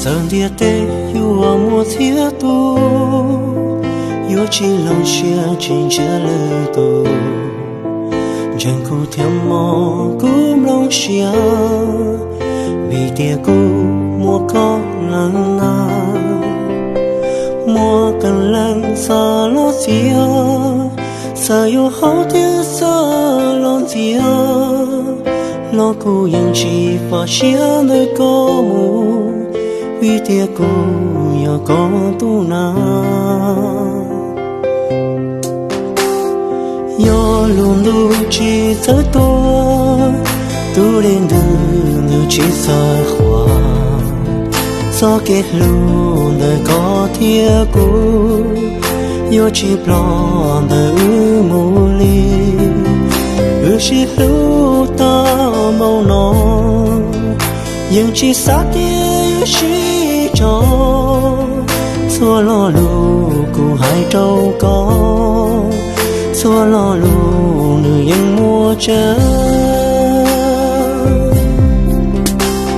Txawm ntiaj teb yuav muaj txhiab tus, yuav tsis hloov siab tsis ntsia lwm tus. Ntseeg kuv thiab mog kuv nplooj siab, vim tias kuv muaj koj leej na. Muaj qee leej xav los txiav, xav yuav haub thiab xav los ntxias, los kuv yeej tsis faj siab ntawm koj mus, vim tias kuv yog koj tus na. Yog lub ntuj tsis txawj tuag, tus dej ntws ntws tsis txawj qhuav, txoj kev hlub ntawm koj thiab kuv yuav tsis ploj ntawm wb mus li. Wb sib hlub tag npaum no, yeej tsis xav tias yuav sib tso. Txhua lo lus kuv hais rau koj, txhua lo lus nws yeej muaj tseeb.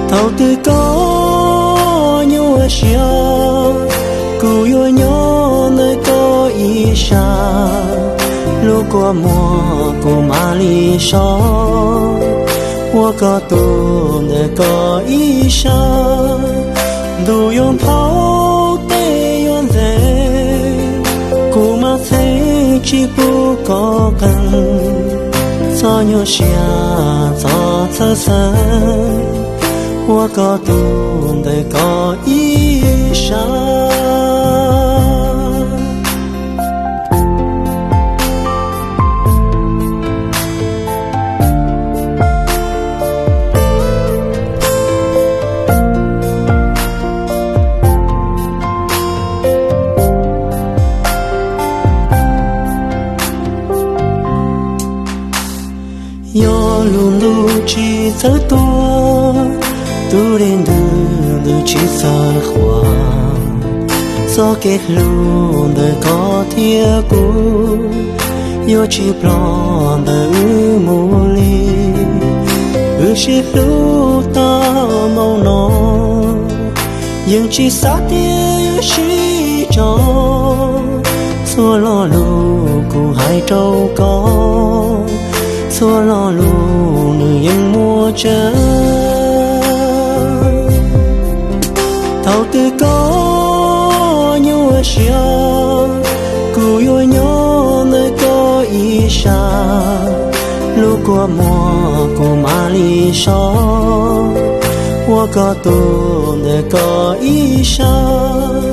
Thaum twg koj nyuaj siab, kuv yuav nyob ntawm koj ib sab. Lub kua muag kuv mam li so, ua koj tus ntawm koj ib sab. Ntuj yuav nphau, tej yuav ntxeev, kuv mam txheeb tsis pub koj qees. Txhob nyuaj siab txhob txhawj xeeb, ua koj tus ntawm koj ib sab. Yog lub ntuj tsis txawj tuag, tus dej ntws ntws tsis txawj qhuav, txoj kev hlub ntawm koj thiab kuv yuav tsis ploj ntawm wb mus li. Wb sib hlub tag npaum no, yeej tsis xav tias yuav sib tso. Txhua lo lus kuv hais rau koj, txhua lo lus nws yeej muaj tseeb. Thaum twg koj nyuaj siab, kuv yuav nyob ntawm koj ib sab. Lub kua muag kuv mam li so, ua koj tus ntawm koj ib sab.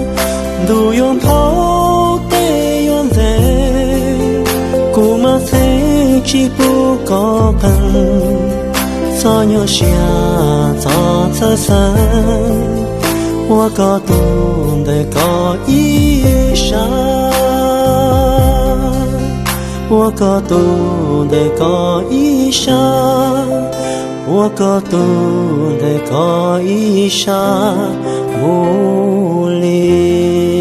Ntuj yuav nphau, tej yuav ntxeev, kuv mam txheeb tsis pub koj qees. Txhob nyuaj siab txhob txhawj xeeb, ua koj tus ntawm koj ib sab. Ua koj tus ntawm koj ib sab, ua koj tus ntawm koj ib sab mus li.